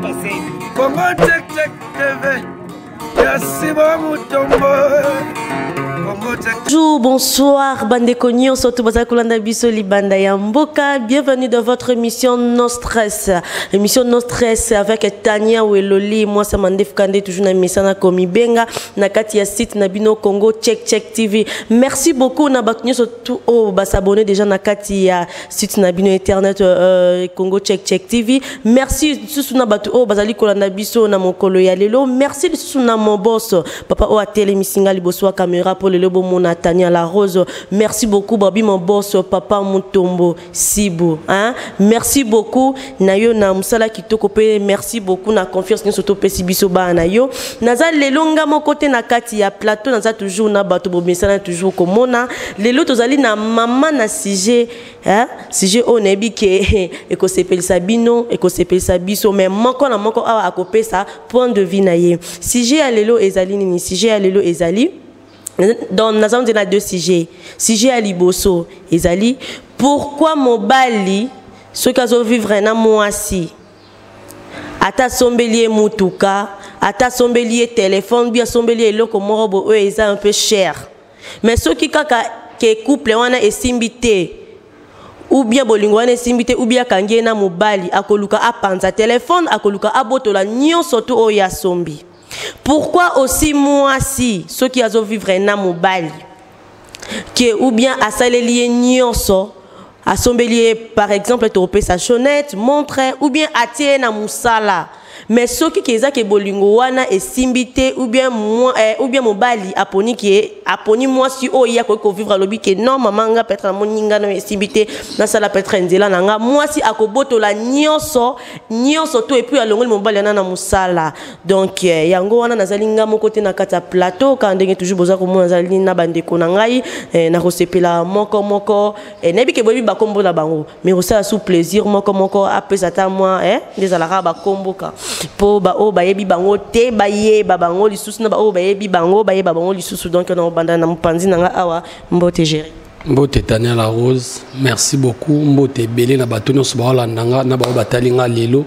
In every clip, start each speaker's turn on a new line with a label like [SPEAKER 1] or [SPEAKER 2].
[SPEAKER 1] Congo Check Check TV ya Simon Mutombo.
[SPEAKER 2] Bonjour, bonsoir, bandeko nyonso tout baza kolanda biso libanda ya mboka. Bienvenue dans votre émission No Stress. Émission No Stress avec Tania Weloli, moi ça Mandef Kande toujours na misana komi benga na kati ya site na bino Congo Check Check TV. Merci beaucoup na bato nyonso tout oh ba s'abonner déjà na kati ya site na bino internet Congo Check Check TV. Merci lisusu na bato oyo bazali kolanda biso na mokolo ya lelo. Merci lisusu na mon boss papa oyo atelemisi nga liboso ya caméra po lelo bomona Tania La Rose. Merci beaucoup babi mon boss papa Mutombo Sibu, hein? Merci beaucoup na yo na mosala kitoko pe merci beaucoup na confiance nyonso topesi biso bana na yo. Naza lelo nga moko te na kati ya plateau, naza toujours na bato bomesana toujours komona. Lelo tozali na mama na sujet, hein? Sujet oyo nayebi ke ekosepelisa bino, ekosepelisa biso, mais moko na moko awa akopesa point de vue na ye. Sujet ya lelo ezali nini? Sujet ya lelo ezali donc naza nzela deux sujets. Sujet ya liboso ezali pourquoi mobali soki azovivre na mwasi ata asombeli ye mutuka, ata asombeli ye téléphone, bi asombeli ye eloko moko boye oyo eza un peu cher, mais soki kaka ke couple wana esimbi te ou bien bolingo wana esimbi te, ou bien akangi ye na mobali, akoluka apanza téléphone, akoluka abotola nyonso tu oyo asombi. Pourquoi aussi mwasi soki azovivre na mobali ke ou bien asaleli ye nyonso, asombeli ye par exemple topesa chaînette, montre, ou bien atie ye na mosala, mais soki ke eza ke bolingo wana esimbi te, ou bien moi, ou bien mobali aponi ke aponi mwasi oyo ye akoki kovivre, alobi ke non mama nga peut-être namoni nga na esimbi te, nasala peut-être nzela na nga, mwasi akobotola nyonso nyonso to et puis alongoli mobali wana na mosala. Donc yango wana nazali nga moko te na kati ya plateau, kaka ndenge toujours boza komona nazali na bandeko na ngai, nakosepela moko moko, nayebi ke boyebi bakombo na bango, mais kosala sous plaisir moko moko apesa ata mwa, nde ezalaka bakombo ka mpo baoyo bayebi bango te bayeba bango lisusu, na baoyo bayebi bango bayeba bango lisusu. Donc na obanda na mopanzi na nga awa. Mbote Géri.
[SPEAKER 3] Mbote Tania La Rose, merci beaucoup. Mbote ebele na bato nyonso baolanda nga na bao batali nga lelo,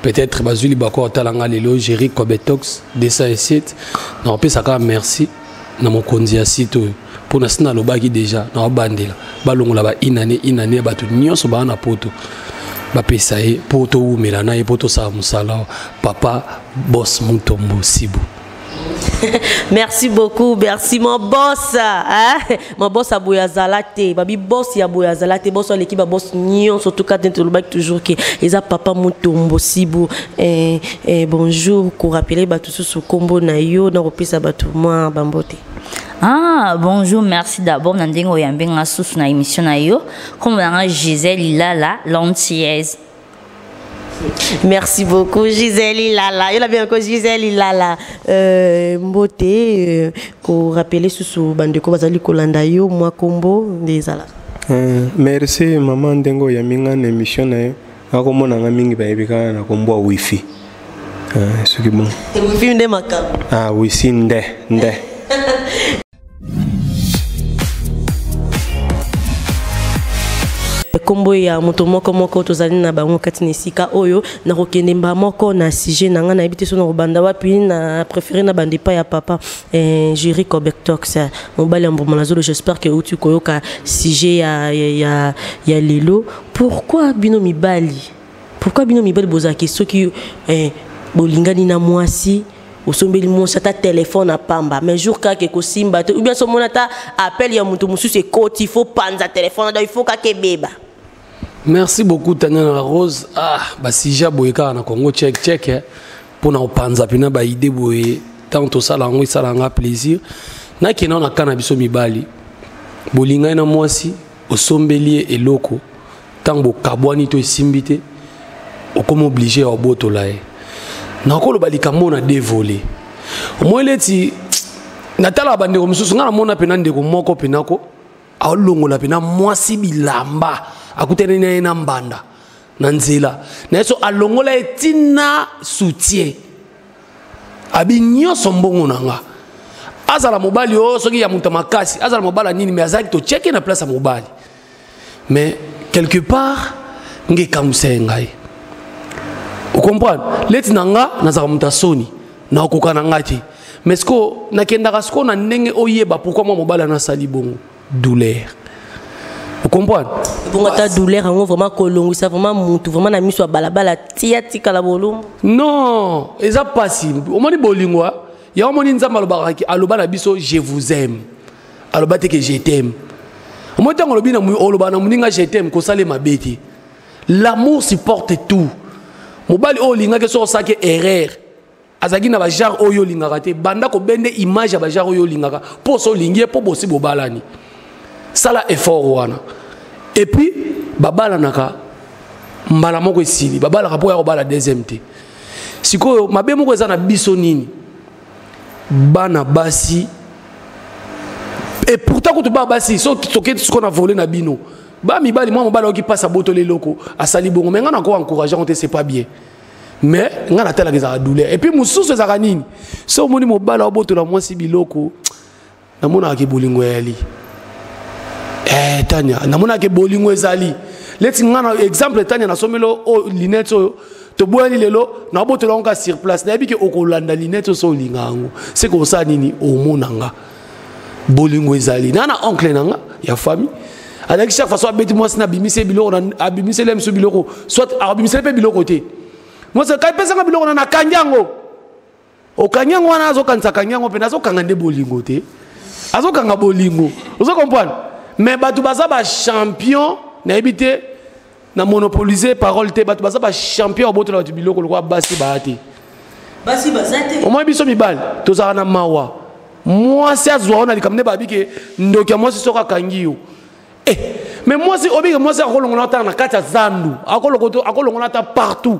[SPEAKER 3] peut-être bazwi libako otala nga lelo. Géri Cobetox 207, na opesaka merci na mokonzi ya site oyo mpo na si nalobaki déjà na obandela balongola ba inane inane ya bato nyonso baa na poto, bapesa ye mpo towumela na ye mpo tosala mosala. Papa Boss Mutombo Sibu.
[SPEAKER 2] Merci beaucoup, merci mon boss, hein? Mon boss aboya zala te, babi boss ya boya zala te, boss aleki ba boss nyonso, en tout cas tolobaki toujours ke eza papa Mutombo Sibu. Bonjour, ko rappeler bato susu kombo na yo na kopesa bato mwa bambote.
[SPEAKER 4] Ah, bonjour, merci d'abord na ndenge oyambi nga susu na émission na yo. Kombo na nga Gisèle Ilala, l'antillaise.
[SPEAKER 2] Merci beaucoup Gisèle Ilala. Il a bien encore Gisèle Ilala. Mbote ko rappeler susu bandeko bazali kolanda yo mwa kombo ndezala.
[SPEAKER 5] Merci maman ndenge oyambi nga na émission na yo. Akomona nga mingi bayebi kaka na kombo ya wifi. Soki bon.
[SPEAKER 2] Wifi nde makambo.
[SPEAKER 5] Ah, wifi nde nde.
[SPEAKER 2] Kombo ya moto moko moko tozali na bango kati na esika oyo nakokende mba moko na sujet na nga, nayebi te so nakobanda wapi, na préféré na banda epai ya papa Jerry Cobetox, mobali ya mboma na zolo. J'espère que outi koyoka sujet ya lelo. Pourquoi bino mibali, pourquoi bino mibali bozalaki soki bolingani na mwasi, osombeli mwasi ata téléphone apamba, mais jour kaka ekosimba te, ou bien somona ata appel ya moto mosusu ekoti, il faut panza téléphone, donc il faut kaka ebeba?
[SPEAKER 3] Merci beaucoup Tania La Rose. Ah, basija boye kaka na Congo Check Check, eh, mpona kopanza mpena baide boye ntango tosala yango esala nga plaisir. Nakenda na ka na biso mibali, bolingai na mwasi, osombeli ye eloko, ntango bokabwani to esimbi te, okomi obligé ya obotola ye. Nakoloba likambo na dévolé omoi leti natalaka bandeko mosusu, ngai namona mpena ndeko moko mpena ko aolongola mpena mwasi bilamba, akutani na ye na mbanda na nzela na ye, so alongola ye ntina soutien, abi nyonso mbongo na nga. Azala mobali oyo soki ya moto makasi, azala mobali ya nini, mais azalaki totiaki na place ya mobali. Mais quelque part nge ekamwisa ye ngai. Ocomprendre? Leti na nga nazalaka moto ya soni, nakokoka na nga te, mais sikoyo nakendaka sikoyo na ndenge oyeba pourquoi mwa mobali ana asali bongo, douleur. Ocomprendre?
[SPEAKER 2] Bongo ata douleur yango vraiment kolongwisa vraiment mutu vraiment na miso ya balabala tia tikala bolumbu?
[SPEAKER 3] Non, eza pasi. Omoni bolingo yango, omoni Nzambe alobaka, aloba na biso: "Je vous aime." Aloba te ke "je t'aime". Omoni, ntango olobi, oloba na moninga "je t'aime", kosala mabe te. L'amour supporte tout. Mobali oyo olingaki, soki osalaki erreur, azalaki na bagenre oyo olingaka te, banda kobende image ya bagenre oyo olingaka, mpo so olingi ye, mpo bosi bobalani, sala effort wana. Et puis babalanaka mbala moko, esili. Babalaka mpo ya kobala deuxième te. Sikoyo mabe moko eza na biso nini? Bana basi, et pourtant kutu bana basi, so toke sikoyo na volet na bino bamibali, mwa mobali aoki mpasi, abotoli eloko, asali bongo, mais ngai nako encourage yango te, c'est pas bien. Mais ngai natalaka, ezalaka douleur. Et puis mosusu ezalaka nini? So omoni mobali aobotola mwasi biloko, namonaka bolingo eyali. Tania, namonaka bolingo ezali. Leti ngai na exemple, Tania, nasomeli oyo lunette oyo, toboyani lelo, naobotola yango kaka sur place. Nayebi ke okolanda lunette oyo, so olinga yango, seke osala nini? Omonanga bolingo ezali. Na oncle na nga ya famille azalaki, chaque fois abeti mwasi na abimise biloko, abimiseli miso biloko, soit abimiseli mpe biloko te. Mwasi kai pesanga biloko na nakangi yango, okangi yango wana, azokanisa akangi yango mpe azokanga nde bolingo te, azokanga bolingo. Ozo comprendre? Mais bato baza bachampion, nayebi te, na monopoliser parole te, bato baza bachampion babotola bato biloko lokola basi baya te.
[SPEAKER 2] Basi baza te.
[SPEAKER 3] Omoi biso mibali tozalaka na mawa. Mwasi azwa wana likambo nde babi ke ndoki ya mwasi soki akangi yo. Mais mwasi obike, mwasi akolongola ata na kati ya zandu, akolongola ata partout.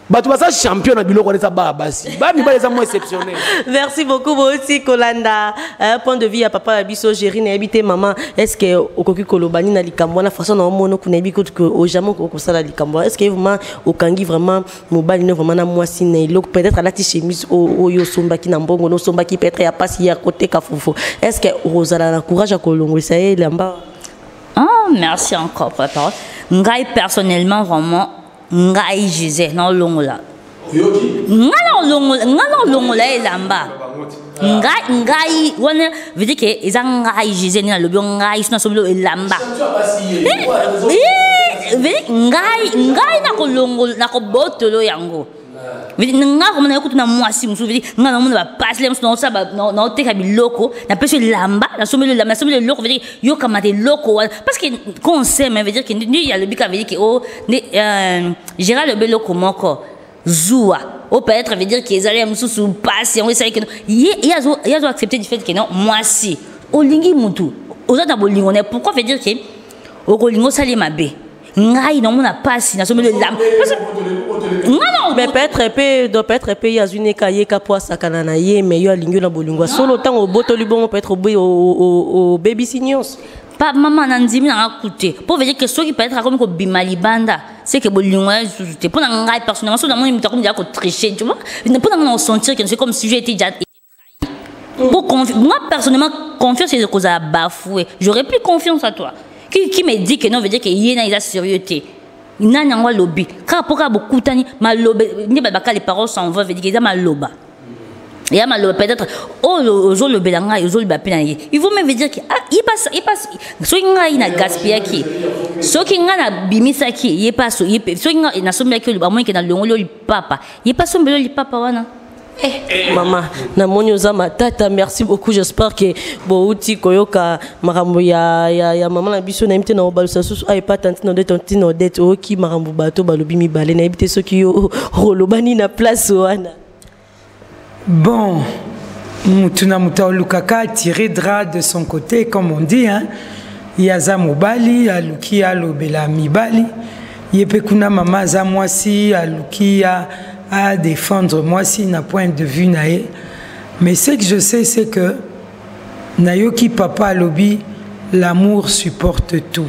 [SPEAKER 3] Bato baza champion na biloko wana eza baya basi. Baya mibali eza mwa exceptionnel.
[SPEAKER 2] Merci beaucoup. Bouti kolanda point de vue ya papa ya biso Géri. Nayebi te, mama, est ce que okoki koloba nini na likambo wana? Façon na omona kuna, nayebi kutu ojamai okoki kosala likambo wana. Est ce que vraiment okangi vraiment mobali no vraiment na mwasi na eloko, peut-être alati chemise oyo osombaki na mbongo no osombaki, peut-être ya pasi ya koteka fufu, est ce que okozala na courage ya kolongolisa ye elamba?
[SPEAKER 4] Ah, merci encore pour la parole. Ngai personnellement, vraiment, ngai Gisèle naolongola, ngai naolongola, ngai naolongola elamba. Ngai wana veut dire ke eza ngai Gisèle nde nalobi ngai so nasombeli elamba. Veut dire ngai nakolongola, nakobotolo yango. Nga komona ye kutu na mwasi mosusu, veut dire nga namona bapasi le mosusu, naosala, naoteka biloko, napesi elamba, nasombeli elamba, nasombeli eloko, veut dire yokamata eloko wana, parce que quand on s'aime, veut dire que nde alobi ka, veut dire que o nde Gérard alobi eloko moko zuwa o, peut-être veut dire que ezali ya mosusu pasi yango esali ke ye azo accepter du fait que non, mwasi olingi mutu, oza na bolingo na ye. Pourquoi veut dire que okolinga osali mabe? Ngai namona pasi, nasombeli elamba nga.
[SPEAKER 2] Mais peut-être mpe do, peut-être mpe ye azwi neka ye ka po asakana na ye, mais yo alingi yo na bolingo ya solo. Ntango obotoli bongo, peut-être obebisi nyonso.
[SPEAKER 4] Pa mama, na ndimi nanga kute mpo veut dire que soki peut-être akomi kobima libanda, c'est que bolingo ya lisusu te. Mpo na ngai personnellement, soki namoni moto akomi deja kotricher, tu vois, mpo na ngai na kosentir que c'est comme si j'ai été déjà pour moi personnellement, confiance ekozala bafoué, j'aurais plus confiance à toi. Qui me dit que non, veut dire que ye na eza sérieux te? Nani yango alobi kaka mpo kaka bokutani maloba nde balobaka, les paroles s'en vont, veut dire que eza maloba ya maloba. Peut-être oyo ozolobela ngai, ozoloba mpe na ye, il vaut même veut dire que ah, ye passe, ye passe. Soki ngai na gaspillaki, soki ngai nabimisaki ye paso, ye pe soki ngai nasombelaki, amonike nalongoli oyo lipapa, ye mpe asombeli oyo lipapa wana.
[SPEAKER 2] Mama, namoni oza matata. Merci beaucoup. J'espère que bouti koyoka makambo ya mama na biso. Nayebi te na obalusa susu ayepa tantine Odette. Tantine Odette, oyoki makambo bato balobi mibale. Nayebi te soki yo oloba nini na place wana.
[SPEAKER 6] Bon, mutu na mutu alukaka tirer drap de son côté, comme on dit, hein. Ye aza mobali, aluki alobela mibali. Ye mpe kuna mama aza mwasi, aluki a défendre mwasi na point de vue na ye. Mais ce que je sais, c'est que nayoki papa alobi: l'amour supporte tout,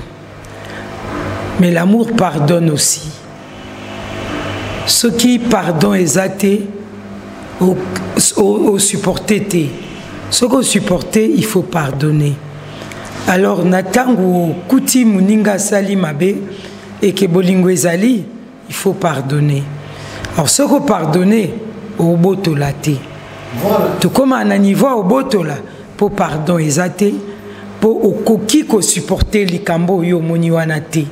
[SPEAKER 6] mais l'amour pardonne aussi. Soki pardon eza te, osupporte te. Soki osupporte, il faut pardonner. Alors na ntango okuti moninga asali mabe, eke bolingo ezali, il faut pardonner. Alors soki opardonne, obotola te. Tokóma na niveau ya obotola mpo pardon eza te, mpo okoki kosupporte likambo oyo omoni wana te.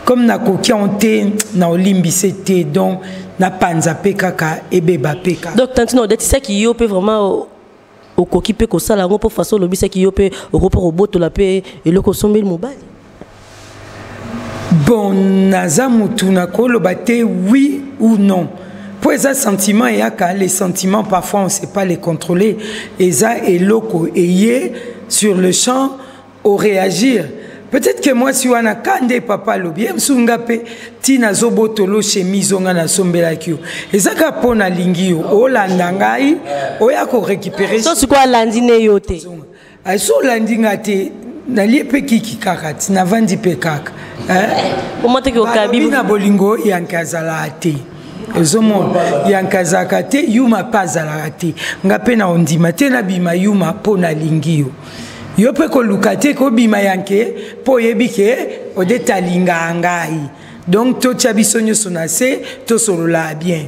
[SPEAKER 6] Comme nakoki yango te, na olimbise te, donc napanza mpe kaka, ebeba mpe kaka.
[SPEAKER 2] Donc tantine Odette, saki yo mpe vraiment okoki mpe kosala yango, mpo façon olobisaki yo mpe okoki mpe kobotola mpe eloko osombeli mobali?
[SPEAKER 6] Bon, naza mutu nakoloba te oui ou non, mpo eza sentiment eyaka. Les sentiments, parfois on sait pas les contrôler. Eza eloko eye sur le champ, oréagir. Peut-être que mwasi wana ka nde papa alobi ye mosusu, nga mpe ntina azobotolo chemise onga nasombelaki yo, eza kaka mpo nalingi yo, olanda ngai, oya korécupérer.
[SPEAKER 2] So sikoyo alandi ne yo te?
[SPEAKER 6] So olandi nga te, nalie mpe kiki kaka ti navandi mpe kaka.
[SPEAKER 2] Comment te okabi?
[SPEAKER 6] Na bolingo yanke azalaka te, ozomona, yanke azalaka te, yuma mpe azalaka te. Nga mpe na ondima te nabima yuma mpo nalingi yo. Yo mpe koluka te kobima yanke mpo oyebi ke Odete alingaka ngai. Donc totia biso nyonso na se, tosolola bien,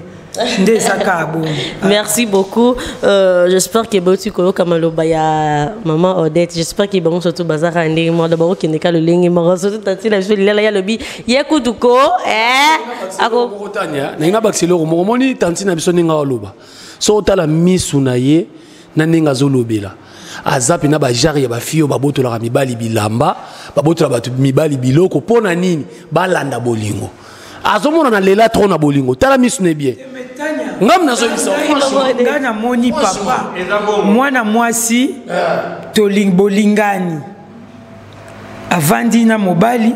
[SPEAKER 6] nde eza kaka bongo.
[SPEAKER 2] Merci beaucoup. J'espère que bauti koyoka maloba ya mama Odette. J'espère que bango surtout bazaka ndenge moko, bakokende ka lolenge moko. Surtout tantine biso Lilala, ya lobi ye kutu ko ako
[SPEAKER 3] Tania, ndenge nabakisa eloko moko, omoni tantine na biso ndenge aloba, so otala misu na ye na ndenge azolobela, aza mpena bagenre ya bafille oyo babotolaka mibali bilamba, babotola bato mibali biloko. Mpo na nini balanda bolingo? Azomona na lela trop na bolingo. Tala misu ne bien, ngam nazoyebisa.
[SPEAKER 6] Nga namoni papa mwana mwasi bolingani, avandi na mobali,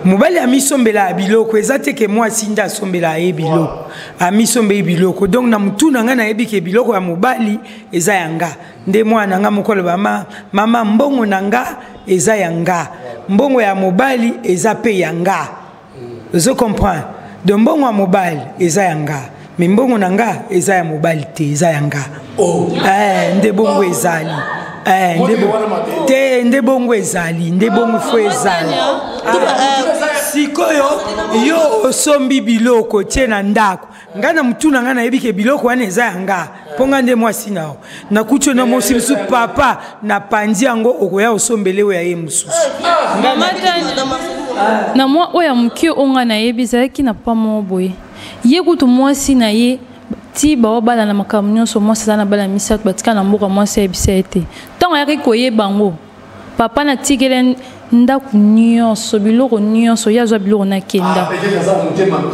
[SPEAKER 6] mobali amisombela ya biloko. Eza te ke mwasi nde asombela ye biloko, amisombeli biloko. Donc na mutu na ngai nayebi ke biloko ya mobali eza ya nga. Nde mwana na nga moko aloba: "Ma, mama, mbongo na nga eza ya nga, mbongo ya mobali eza mpe ya nga." Ozo comprendre? Donc mbongo ya mobali eza ya nga, mais mbongo na nga eza ya mobali te, eza ya nga. Nde bongo ezali. Te, nde bongo ezali, nde bongo fo ezali. Sikoyo yo osombi biloko, tie na ndako. Ngai na mutu na ngai nayebi ke biloko wana eza ya nga, mpo ngai nde mwasi na yo. Nakuti yo na mosi mosusu, papa, napandi yango, okoya osombele oyo ya ye mosusu.
[SPEAKER 7] Na mwa oyo ya moke oyo ngai nayebi, ezalaki na papa moko boye. Ye kutu mwasi na ye ti baobala na makambo nyonso, mwasi aza na bana misato, batika na mboka. Mwasi ayebisa ye te. Ntango ayaki koyeba yango, papa natikele ndako nyonso, biloko nyonso, ye azwa biloko nakenda.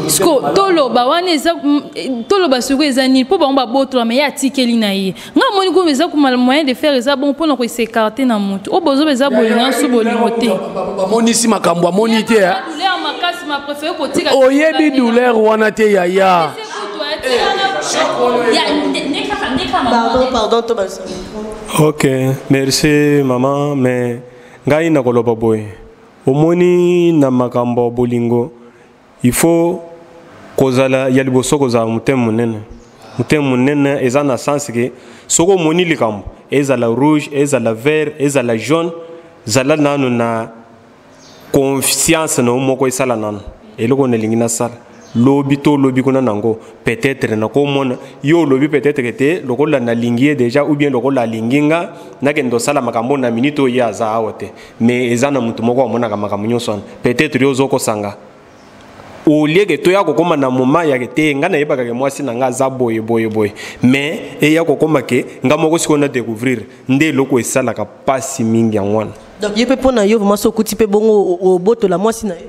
[SPEAKER 7] Siko toloba wana eza toloba sikoyo eza nini? Mpo bango babotola, me ye atikeli na ye. Nga amoni kuma eza kuma moyen de faire, eza bon mpona kosécarte na motu oyo bozoba. Eza bolingo su bolingo te.
[SPEAKER 3] Bamonisi makambo amoni te.
[SPEAKER 7] Douleur makasi, ma préféré kotika.
[SPEAKER 3] Oyebi douleur wana te, yaya.
[SPEAKER 2] Pardon, pardon, to
[SPEAKER 5] Ok, merci mama. Mais ngai nakoloba boye: omoni, na makambo ya bolingo, il faut kozala ya liboso kozala motema monene. Motema monene eza na sens ke soki omoni likambo, ezala rouge, ezala vert, ezala jaune, zala nano na confiance na yo moko. Esala nano eloko nalingi nasala lobi to lobi kuna nango, peut-être nakomona yo olobi peut-être te lokola nalingi ye déjà, ou bien lokola alingi nga, nakende osala makambo na minute oyo ye aza awa te. Mais eza na motu moko amonaka makambo nyonso wana. Peut-être yo ozokosanga olie ke toya kokóma na moment ya ke te, nga nayebaka ke mwasi na nga aza boye boye boye, mais eya kokóma ke nga moko sikoyo na découvrir nde eloko esalaka mpasi mingi yango wana.
[SPEAKER 2] Donc ye mpe, mpo na yo vraiment, so okuti mpe bongo, obotola mwasi na yo?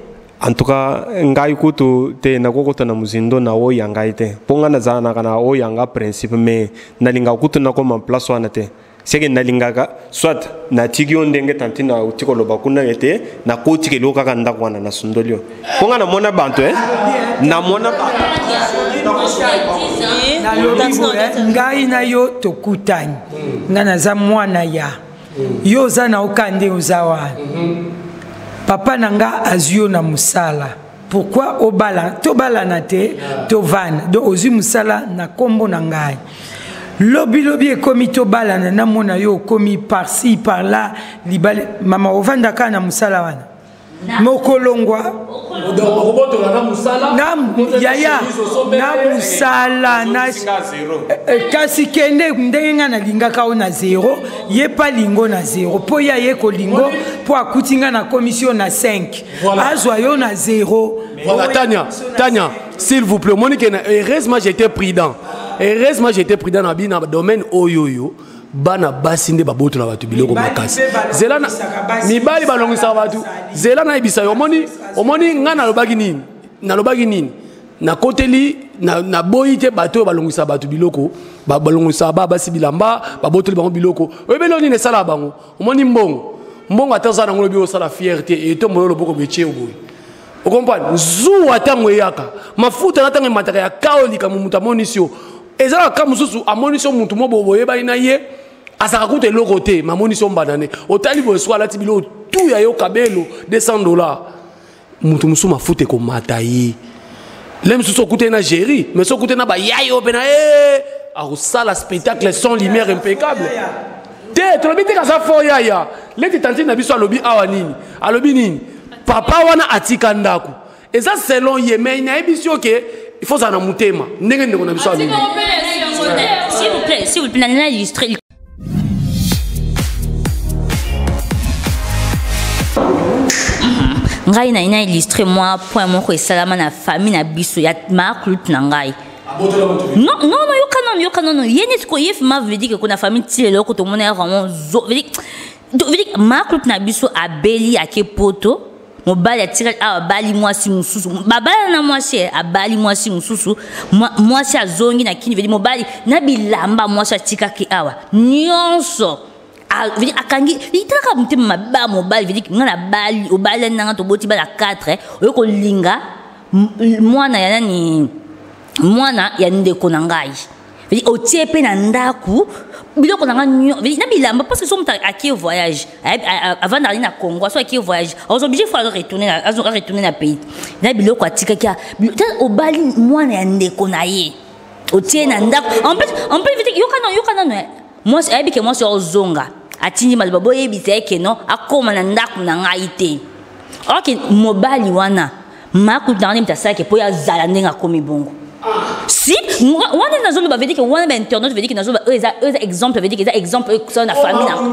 [SPEAKER 5] En tout cas, ngai kutu te, nakokota na mozindo na oyo ya ngai te, mpo ngai nazalaka na oyo ya nga principe. Mais nalingaka kutu nakoma place wana te. Seke nalingaka soit natiki yo ndenge tantine auti koloba kuna ete nakotika eloko kaka ndako wana, nasundoli yo, mpo ngai namona banto, namona
[SPEAKER 6] bato. Nalobi boye: ngai na yo tokutani, ngai naza mwana ya yo, oza na oka nde oza wana. Papa na nga azwi yo na mosala. Pourquoi obala, tobalana te, tovanda? Donc ozwi mosala na nkombo na ngai. Lobilobi ekomi tobalana, namona yo okomi par-ci par-là, libale. Mama, ovanda kaka na mosala wana. Mokolongwa na yaya na mosala na eh, kasi kende ndenge ngai nalingaka yo na zero ye mpe alingo na zero mpo ye aye kolingo mpo akuti ngai nakomisi yo na 5
[SPEAKER 3] Voilà.
[SPEAKER 6] Azwa yo na zero.
[SPEAKER 3] Voilà, Tania, Tania, s'il vous plaît, Monique, heureusement j'étais prudent. Heureusement j'étais prudent na bina domaine oyoyo. Bana basi nde babotola bato biloko makasi. Zela na mibali balongisaka bato. Zela na ebisa yo omoni omoni nga nalobaki nini? Nalobaki nini? Nakoteli naboyi te bato oyo balongisaka bato biloko, balongisaka ba basi bilamba, babotoli bango biloko. Oyebeli oyo nini esalaka bango? Omoni mbongo. Mbongo ata oza nango lobi osala fierté etombolo loboko boye tie boye. Okomprendre? Zuwa ntango eyaka, mafuta na ntango emataka ya kao likambo moto amonisi yo. Ezalaka ka mosusu amonisi yo motu mo boye boyebani na ye, azalaka kuta eloko te, ma amonisi yo mbanda ne. Otali boye soki alati biloko tu ya yo kabelo 200 $. Moto mosusu mafuta ekomata ye. Le mosusu okutani na Géri, mais soki okutani na bayai oyo mpe na ye, akosala spectacle sans lumière impeccable. Te, tolobi te kaza fort yaya. Leti tantine na biso alobi awa nini? Alobi nini? Papa wana atika ndako. Eza selon ye, mais nayebisi yo ke il faut ozala na motema. Ndenge ndeko na biso alobi.
[SPEAKER 4] S'il vous plaît, s'il vous plaît, nana illustré. Ngai na ina illustré moi point moko esalama na famille na biso ya maakulutu na ngai. Non, non, non, yoka non, yoka non, non. Ye neti ko ye ma veut dire que kona famille ti lelo ko tomona ya vraiment zo veut dire veut dire maakulutu na biso abeli ake poto mobali atikali awa abali mwasi mosusu, babala na mwasi abali mwasi mosusu, mwasi azongi na kini, veut dire mobali na bilamba mwasi atikaki awa nyonso. Veut dire akangi italaka motema mabe ya mobali, veut dire nga na bali obali nanga toboti bana 4 oyo kolinga mwana ya nani, mwana ya ndeko na ngai. Veut dire otie pe na ndaku biloko na nga nyo, veut dire na bilamba, parce que so moto akie voyage, avant d'aller na Congo, so akie voyage, azo obligé faut retourner na, azo retourner na pays. Na biloko atikaki ya, tala obali mwana ya ndeko na ye. Otie na ndaku. En plus, en plus, veut dire, yoka non, yoka non, eh. Mwasi, ayebi ke mwasi ozonga. Atindi maloba, boyebisa ye ke non, akoma na ndaku na ngai te. Or ke mobali wana, makuta na ngai asalaki po ya zala ndenge akomi bongo. Si, wana nazoloba veut dire que wana ba internet veut dire que nazoloba, eux, eza, eux, eza exemple, veut dire que eza exemple, eux, ça, na famille, na. Non,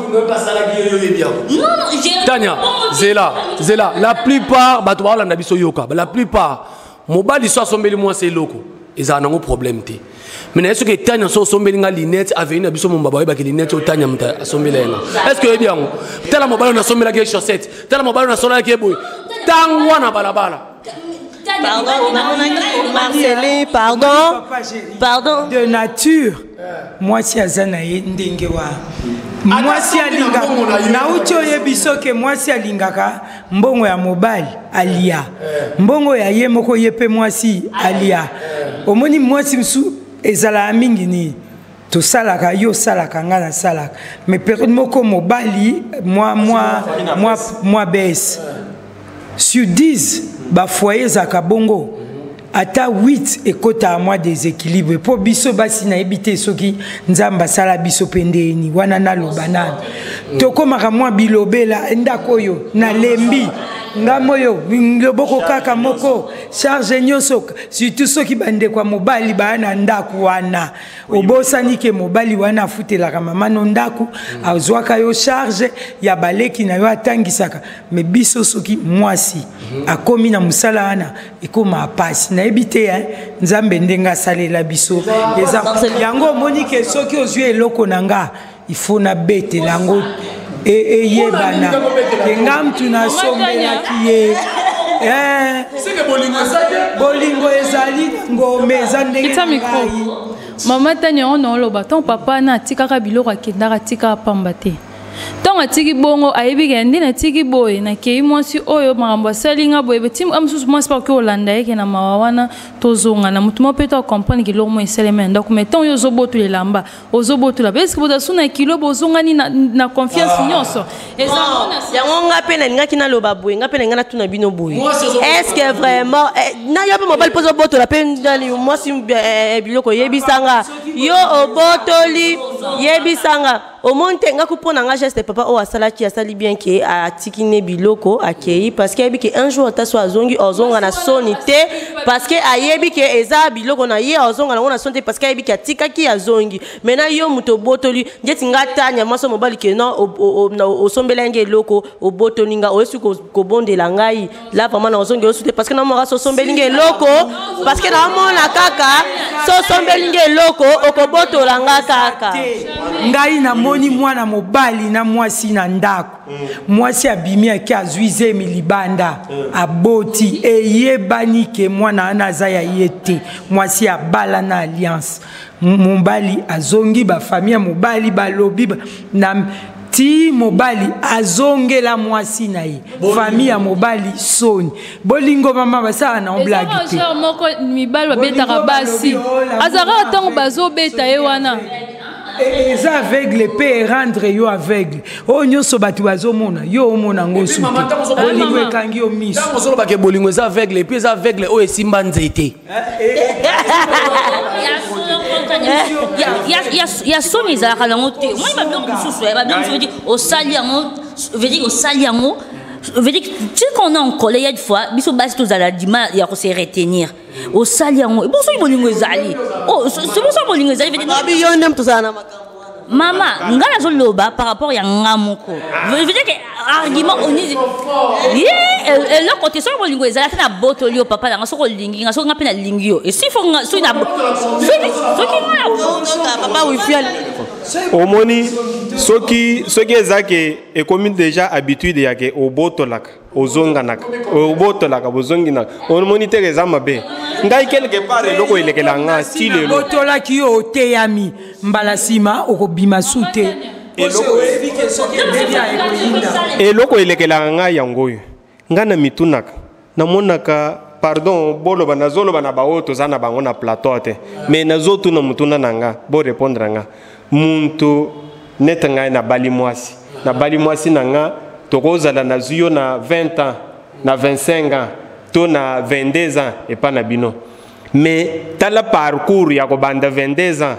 [SPEAKER 4] non, j'ai
[SPEAKER 3] Tania, Zela, Zela, la plupart, bato ba olanda biso yoka, la plupart, mobali so asombeli mwasi eloko, ezala nango problème te. Mais na soki Tania so asombeli nga lunette, avenue na biso momba bayebaki lunette oyo Tania moto asombeli ye nga. Est-ce que oyebi yango? Tala mobali oyo nasombelaki ye chaussette, tala mobali oyo nasolaki ye boye. Tangwa na balabala.
[SPEAKER 2] Pardon, Marceline, pardon. Pardon.
[SPEAKER 6] De nature, mwasi aza na ye ndenge wa. Mwasi alingaka, nauti oyebi soki mwasi alingaka mbongo ya mobali alia. Mbongo ya ye moko ye pe mwasi alia. Omoni mwasi mosusu ezalaka mingi nini? Tosalaka, yo osalaka, nga nasalaka. Mais période moko mobali, moi, moi, moi, moi baisse. Sur 10, ba foyer ezalaka bongo. Ata 8 ekota à moi déséquilibre. Po biso basi na ebite soki nzamba sala biso pendeni wana na loba nani. Tokomaka mwa bilobela ndako oyo na lembi. Ngambo oyo loboko kaka moko charge nyonso, surtout soki bandeko ya mobali baya na ndako wana. Obosani ke mobali wana afutelaka mama no ndako, azwaka yo charge ya baleki na yo atangisaka. Mais biso soki mwasi akomi na mosala wana ekoma pasi. Nayebi te, hein, Nzambe ndenge asalela biso. Eza yango omoni ke soki ozwi eloko na nga, il faut nabetela yango eyebana. Ke nga mutu nasombelaki ye. Bolingo ezali ngome, eza ndenge
[SPEAKER 7] Kita
[SPEAKER 6] na
[SPEAKER 7] micro.
[SPEAKER 6] ngai.
[SPEAKER 7] Mama Tania, on oloba ton papa na atikaka biloko akendaka atikaka pamba te. Ntango atiki bongo ayebi ke nde natiki boye nakei mwasi oyo makambo asali nga boye, ti mosusu mwasi mpe akoki kolanda ye ke na mawa wana tozonga na motu moko mpe to acomprendre ke eloko moko esalemi na ndako. Mais ntango yo ozobotola elamba, ozobotola pe, est-ce que boza su na kilo, bozongani na confiance nyonso? Eza
[SPEAKER 2] Bon,
[SPEAKER 7] mona si-
[SPEAKER 2] yango nga mpe nalingaki naloba boye, nga mpe nalinga natuna bino boye.
[SPEAKER 3] Mwasi ozobotola.
[SPEAKER 2] Est-ce que vraiment, na yo mpe mobali mpo ozobotola mpe nani, mwasi, biloko oyebisanga yo obotoli. Yebisanga omoni te nga mpo na nga geste papa oyo asalaki, asali bien ke atiki ne biloko, akei, parce que ayebi ke un jour ata so azongi, ozonga na soni te, parce que ayebi ke eza biloko na ye, ozonga nango na soni te, parce que ayebi ke atikaki, azongi. Maintenant yo moto obotoli, ndeti nga Tanya, mwasi mobali, ke non, osombela nge eloko, obotoli nga, oyesi kobondela ngai la, vraiment na ozongi osu te, parce que namona so osombeli nge eloko, parce que naomona kaka so osombeli nge eloko, okobotola nga kaka.
[SPEAKER 6] Ngai namoni mwana mobali na mwasi na ndako. Mwasi abimi, ake azwi zemi libanda, aboti, eyebani ke mwana wana aza ya ye te. Mwasi abala na alliance, mobali azongi, bafamille ya mobali balobi na ti mobali azongela mwasi na ye, famille ya mobali soni. Bolingo, mama, basala na blague te.
[SPEAKER 7] Genre moko mibali babetaka basi, azalaka ntango bazobeta ye wana.
[SPEAKER 6] Eza aveugle mpe erendre yo aveugle. Oyo nyonso bato bazomona, yo omona yango su te. Bolingo ekangi yo miso.
[SPEAKER 3] Ntango ozolobaka bolingo eza aveugle, et puis eza aveugle oyo esimba nzete.
[SPEAKER 4] Ya soni ezalaka nango te. Omoni babiloko mosusu, babiloko mosusu veut dire osali yango, veut dire osali yango, veut dire tu sais qu'on est en colère. Il y a des fois biso basi tozala du mal ya kose retenir. Osali yango bon, soki bolingo ezali, c'est bon, soki bolingo ezali, veut dire
[SPEAKER 2] Abi yo nde tozala na makambo.
[SPEAKER 4] Mama, nga nazoloba par rapport ya nga moko, veut dire que argument oni ye eloko te. Soki bolingo ezali, ata na botoli yo, papa nanga, soki olingi nga, soki nga mpe nalingi yo, esi fo nga soki na soki nga.
[SPEAKER 2] Papa Wifi.
[SPEAKER 5] Omoni, soki eza ke ekomi déjà habitude ya ke obotolaka, ozonganaka, obotolaka, bozonginaka, omoni teke eza mabe. Ngai quelque part eloko elekela nga ti lelo.
[SPEAKER 6] Botolaki yo, oteyami, mbala nsima okobima su te.
[SPEAKER 5] Eloko elekelaka ngai yango oyo, ngai na mitunaka, namonaka, pardon, boloba, nazoloba na baoyo toza na bango na plateau te, mais nazotuna motuna na nga, borépondre nga. Muntu nete ngai nabali mwasi, nabali mwasi na nga, tokozala nazwi yo na 20 ans, na 25 ans to na 22 ans epa na bino, mais tala parcours ya kobanda 22 ans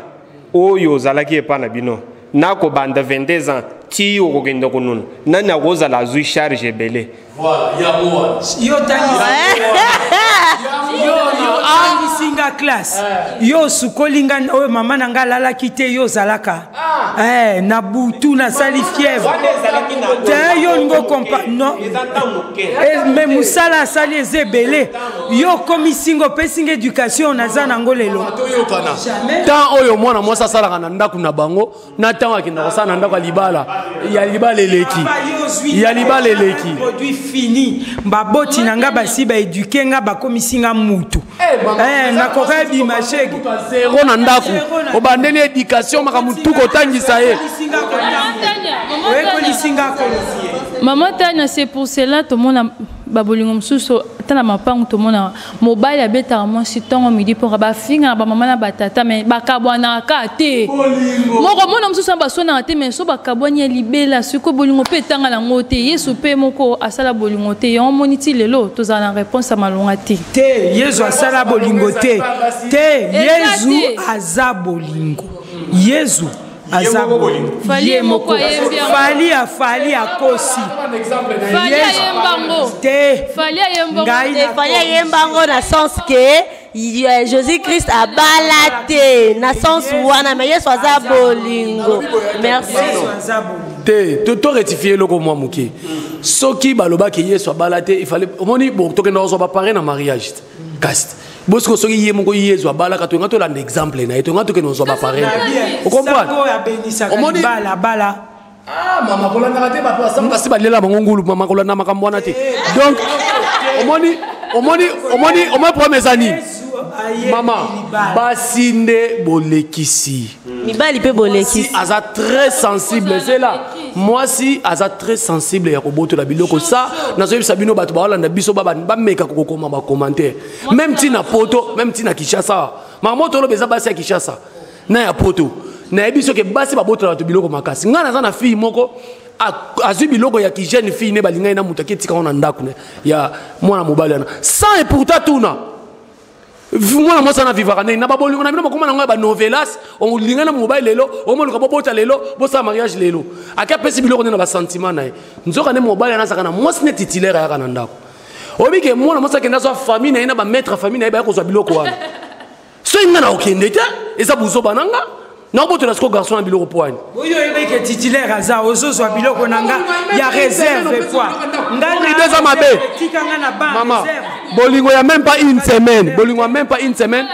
[SPEAKER 5] oyo ozalaki epa na bino na kobanda 22 ans ti okokende konuna, nani akozala azwi charge ebele?
[SPEAKER 6] Yo otangisi nga classe, yo osukoli nga oyo mama na nga alalaki te, yo ozalaka na butu, nasali fièvre te, yo olingi okompa non, mais mosala asali eza ebele. Yo okomisi nga, opesi nga éducation naza nango lelo.
[SPEAKER 3] Toyokana, temps oyo mwana mwasi asalaka na ndako na bango na ntango akenda kosala na ndako ya libala, ya libala eleki, ya libala eleki.
[SPEAKER 6] Produit fini. Baboti na nga basi baéduquer nga, bakomisi nga mutu. Nakoka ebima shege.
[SPEAKER 3] Zero na ndako, obandeli éducation, makambo tu kotangisa ye.
[SPEAKER 6] Oyekolisi nga.
[SPEAKER 7] Mama Tania, c'est pour cela tomona babolingo mosusu, ata na mapangu, tomona mobali abetaka mwasi ntongo midi mpoka, bafingaka bamama na batata, mais bakabwanaka kaka te. Moko mona mosusu na baswanaka te, mais so bakabwani ya libela. Sikoyo bolingo mpe etanga nango te. Yesu mpe moko asala bolingo te. Yango moni ti lelo tozala na réponse ya malonga te.
[SPEAKER 6] Te, Yesu asala bolingo te, te. Yesu aza bolingo, Yesu aza bolingo ye moko. Fally afali akosi.
[SPEAKER 7] Te.
[SPEAKER 2] Fally ayembango na sens ke Jésus Christ abala te, na sens wana, mais Yesu aza bolingo. Merci.
[SPEAKER 3] Te, to rectifie eloko mwa moke. Soki balobaki Yesu abala te, ifale omoni bon, tokenda kozwa baparrain na mariage. Kasi bosiko soki ye moko Yesu abalaka, toyenga tolanda exemple na ye, toyenga tokende kozwa baparrain, ocomprendre?
[SPEAKER 6] Omoni bala.
[SPEAKER 3] Ah mama, kolandaka te bato basi balela bango ngulu. Mama, kolanda makambo wana te. Donc omoni, omoni, omoni, omoni, problème eza nini, mama? Basi nde bolekisi.
[SPEAKER 2] Mibali mpe bolekisi.
[SPEAKER 3] Aza très sensible, c'est là mwasi aza très sensible ya kobotola biloko. Sa nazoyebisa bino, bato baolanda biso, bameka kokokoma bacommentaire, même ntina Poto, même ntina Kinshasa. Makambo toloba eza basi ya Kinshasa na ya Poto. Nayebi soki basi babotola bato biloko makasi. Ngai naza na fille moko, azwi biloko ya ki jeune fille ne balingai na moto, aki etika ngo na ndako ya mwana mobali wana sans et pourtant tuna. Mwana mwasi wana vivaka ndenge na babolingo na bino bakoma nango ya banovelas. Olinga na mobali lelo, omoluka bobota lelo, bosala mariage lelo, ake apesi biloko nde na basentiment na ye. Nzoka nde mobali wana azalaka na mwasi ne titulaire, ayaka na ndako. Oyebi ke mwana mwasi akende azwa famille na ye na bamaître famille na ye, baya kozwa biloko wana. Soki nga na okende te, eza buzoba na nga nakobotola siko garçon na biloko poani.
[SPEAKER 6] Oyo oyebi ke titulaire aza, ozozwa biloko na nga ya réserve poi
[SPEAKER 3] nga eza mabe.
[SPEAKER 6] Tikanga na ba
[SPEAKER 3] mama bolingo ya même pas une semaine, bolingo ya même pas une semaine,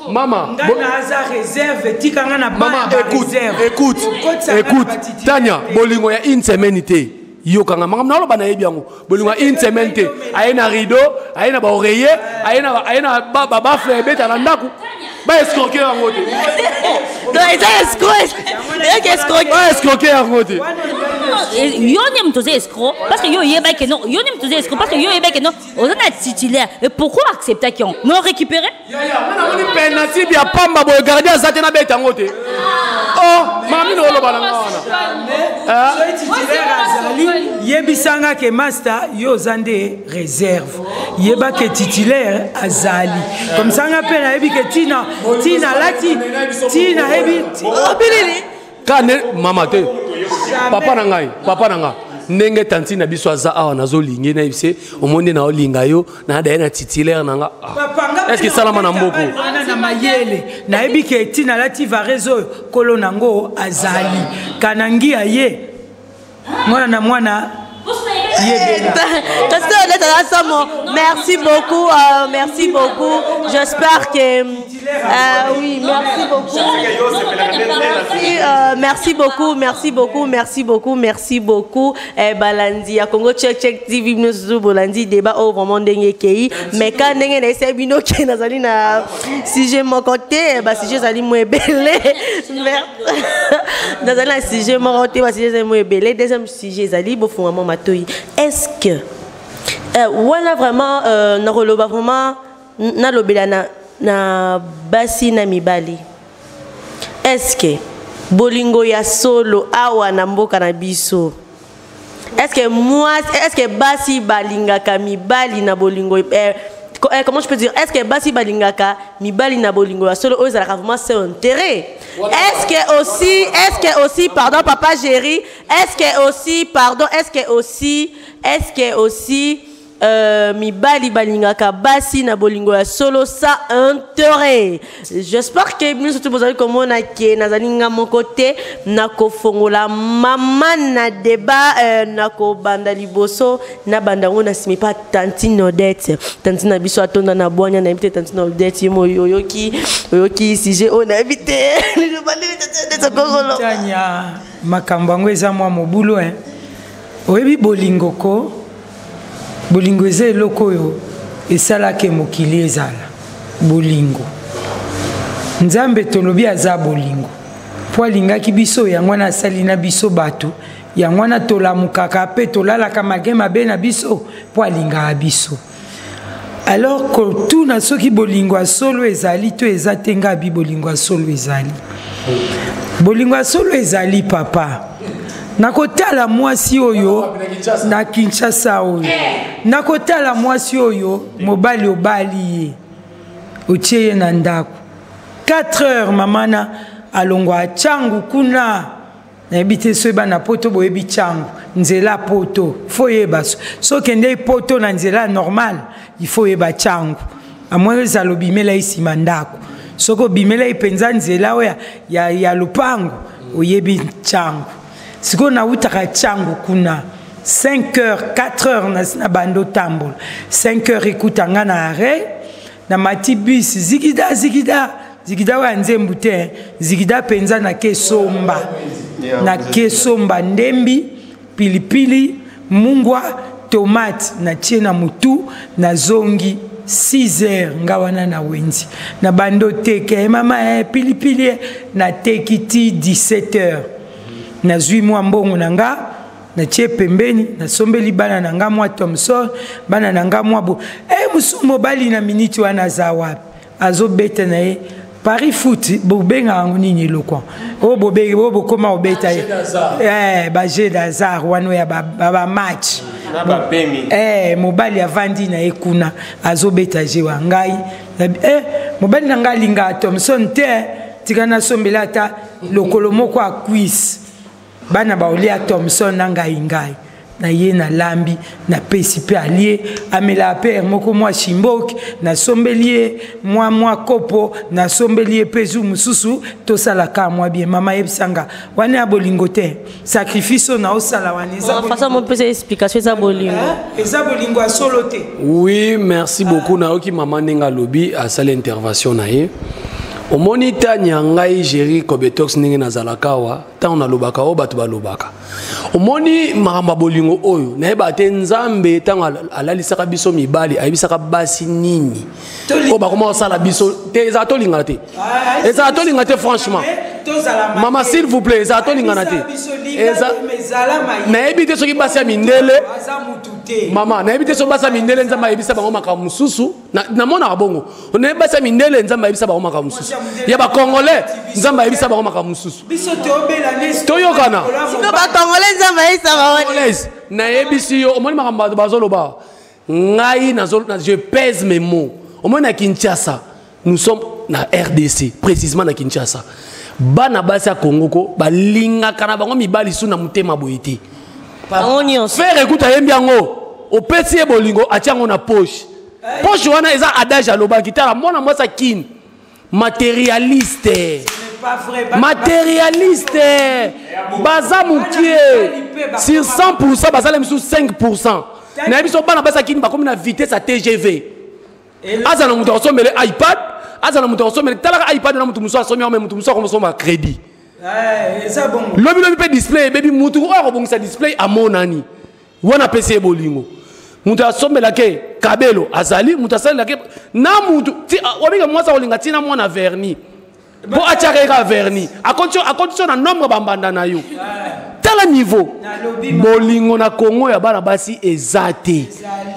[SPEAKER 3] mama.
[SPEAKER 6] Nga na aza réserve, tikanga na
[SPEAKER 3] ba. Mama, écoute, écoute, écoute Tania, bolingo ya une semaine te. Yokanga makambo naoloba, nayebi yango. Bolingo ya une semaine te. Aye na rideau, aye na baoreiller, aye na babaffle, ebeta na ndako, baescroke yango te.
[SPEAKER 2] Donc eza escroc, eyaki escroc.
[SPEAKER 3] Baescroke yango te.
[SPEAKER 4] Yo nde moto oza escroc parce que yo oyebaki no. Yo nde moto oza escroc parce que yo oyebaki no, oza na titulaire. Et pourquoi acceptaki yango? Mais orécupéré.
[SPEAKER 3] Namoni penalty ya pamba boye, gardien aza te, nabeta yango te. Oh, mami, oloba na nga wana.
[SPEAKER 6] Soki titulaire azali, yebisanga ke master, yo oza nde réserve. Yeba ke titulaire azali, comme ça nga mpe nayebi ke tina tina alati tina yebi.
[SPEAKER 2] Obilili.
[SPEAKER 3] Ka ne mama te, papa na ngai, papa na nga, ndenge tanti na biso aza awa, nazolingi nayebi se omoni nde naolinga yo nadaye na titulaire na nga. Est ce que esalama na mboko?
[SPEAKER 6] Wana na mayele nayebi ke ntina alati varese oyo, kolo nango azali kanangi ya ye mwana na mwana.
[SPEAKER 2] Merci beaucoup, merci beaucoup. J'espère que oui, merci beaucoup. Merci, merci beaucoup, merci beaucoup, merci beaucoup, merci beaucoup. Eh, Balandi, ya Congo Check Check TV, nous Bolandi débat au vraiment ndenge kei. Mais quand ndenge na essaye bino ke nazali na sujet moko te, ba sujet zali mo ebele. Nazali na sujet moko te, ba sujet zali mo ebele. Deuxième sujet zali bofunga mo matoi. Est-ce que wana vraiment nakoloba vraiment nalobela na basi na mibali, est-ce que bolingo ya solo awa na mboka na biso, est-ce que moi, est-ce que basi balingaka mibali na bolingo, comment je peux dire, est-ce que basi balingaka mibali na bolingo ya solo oyo ezalaka vraiment sans intérêt? Est-ce que aussi, est-ce que aussi, pardon papa Géry, est-ce que aussi, pardon, est-ce que aussi, est-ce que aussi mibali balingaka basi na bolingo ya solo sans intérêt? J'espère que bino surtout bozali komona ke nazali nga moko te nakofongola mama na débat. Nakobanda liboso, nabanda yango na nsima epa tantine Odette. Tantine na biso atonda na bwanya. Nayebi te, tantine Odette, ye mo oyoki sujet oyo? Nayebi te, liloba nini tantine Odette okokolo?
[SPEAKER 6] Tania, makambo yango eza mwa mobulu, hein. Oyebi bolingo ko, bolingo eza eloko oyo esalaka mokili ezala. Bolingo, Nzambe tolobi aza bolingo mpo alingaki biso, yango wana asali na biso bato, yango wana tolamukaka mpe tolalaka malgré mabe na biso, mpo alingaka biso. Alors kotuna soki bolingo ya solo ezali to eza te, nga abi bolingo ya solo ezali, bolingo ya solo ezali. Papa, nakotala mwasi oyo na Kinshasa oyo, nakotala mwasi oyo, mobali obali ye, otie ye na ndako 4 heures, mama na alongwa ntango kuna. Nayebi te soki bana Poto boyebi ntango nzela Poto. Faut oyeba so okende Poto na nzela normal, il faut oyeba ntango amoi ezala obimela ye nsima ndako. Soki obimela ye mpenza nzela oyo ya lopango, oyebi ntango. Sikoyo nautaka ntango kuna 5 heures, 4 heures, nasi na bando otambola. 5 heures ekuta nga na arrêt, na mati bus zikida zikida zikida oyo ya nzembu te, zikida mpenza. Nakesomba, nakesomba ndembi, pilipili, mungwa, tomate, natie na mutu, nazongi 6 heures. Nga wana na wenzi na bando teke mama pilipili nateki ti 17 heures. Nazwi mwa mbongo na nga, natie pembeni, nasombeli bana na nga mwa Thomson, bana na nga mwa bo. Mosusu mobali na miniti wana aza wapi? Azobeta na ye pari foot, bobengaka yango nini eloko oyo oyo bokóma kobeta ye, bajeu d'hasard wana ya bamatch. Eh, mobali avandi na ye kuna azobeta je wa ngai. Eh, mobali na ngai alingaka Thomson te, tika nasombela ata lokolo moko ya cuisse. Bana baolia Thomson na ngai ngai. Na ye nalambi, napesi mpe alie, amelaka mpe moko mwa shimboki, nasombeli ye mwa mwa kopo, nasombeli ye mpe zu mosusu, tosalaka mwa bien. Mama yebisa nga, wana ya bolingo te, sacrifice oyo naosala wana eza
[SPEAKER 2] façon mopesa explication eza bolingo.
[SPEAKER 6] Eza bolingo ya solo te.
[SPEAKER 3] Oui, merci beaucoup. Nayoki mama ndenge alobi, asali intervention na ye. Omoni tanya ngai Jerry Kobetox ndenge nazalaka awa, ntango nalobaka oyo bato balobaka. Omoni makambo ya bolingo oyo nayebaka te. Nzambe ntango alalisaka biso mibali, ayebisaka basi nini oyo bakoma kosala biso te? Ezala tolingana te, ezala tolingana te. Franchement mama, s'il vous plaît, ezala tolingana te. Nayebi te soki basi ya mindele, mama, nayebi te soki basi ya mindele Nzambe ayebisa bango makambo mosusu. Namonaka bongo, nayebi basi ya mindele Nzambe ayebisa bango makambo mosusu, ya bacongolais Nzambe ayebisa bango makambo mosusu. Toyokana.
[SPEAKER 2] Bacongolais Nzambe ayebisa bango.
[SPEAKER 3] Nayebisi yo, omoni makambo bato bazoloba, ngai je pèse mes mots. Omoni na Kinshasa, nous sommes na RDC, précisément na Kinshasa, bana basi ya Congo ko balingaka na bango mibali su na motema boye te. Frère, écoute, ayembi yango, opesi ye bolingo, atia yango na poche. Poche wana eza adage alobaki. Tala mwana mwasi akini matérialiste, matérialiste baza mokie sur 100%, bazala misusu 5%. Nayebi so bana basi akini bakomi na vitesse ya TGV. Aza na moto akosombele iPad, aza na moto akosombele. Talaka iPad na moto mosusu asomi yango, me moto mosusu akomosomba crédit. Lobi lobi mpe display ebebi, motu oyo akobongisa display amonani wana apesi ye bolingo. Moto asombelake kabelo azali moto asalelake na mutu. Obika mwasi akolinga ntina mwana vernis mpo atiaka ye kaka vernis, akotisi na nombre bambanda na yo. Tala niveau bolingo na Kongo ya bana basi eza te,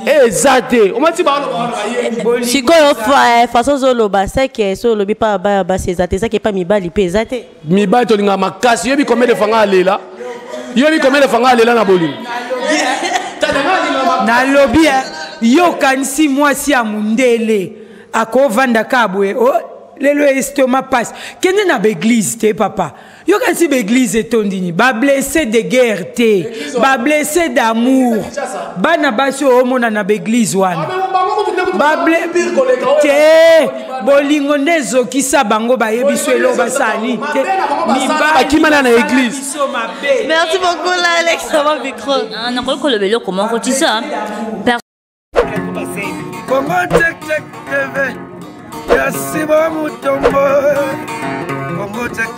[SPEAKER 3] eza te. Omati baloba.
[SPEAKER 2] Sikoyo façon ozoloba, seke so olobi mpa baya basi eza te, ezaki epa mibali mpe eza te.
[SPEAKER 3] Mibali tolingaka makasi. Yoyebi combien de fois nga alela? Yoyebi combien de fois nga alela na bolingo?
[SPEAKER 6] Nalobi, yo okanisi mwasi ya mondele akovanda kaka boye, lelo estomac pasi, kende na baeglise te papa. Yokanisi baeglise etondini bablessé de guerre te, bablessé d'amour. Bana basi oyo omona na baeglise wana te, bolingo nde ezokisa bango. Bayebi so eloko basali te.
[SPEAKER 3] Bakimana na église.
[SPEAKER 2] Merci beaucoup là, Alex micro.
[SPEAKER 4] Nakoki koloba eloko moko tisa.
[SPEAKER 1] Congo Check Check TV, Yasiba Mutombo, Congo Check.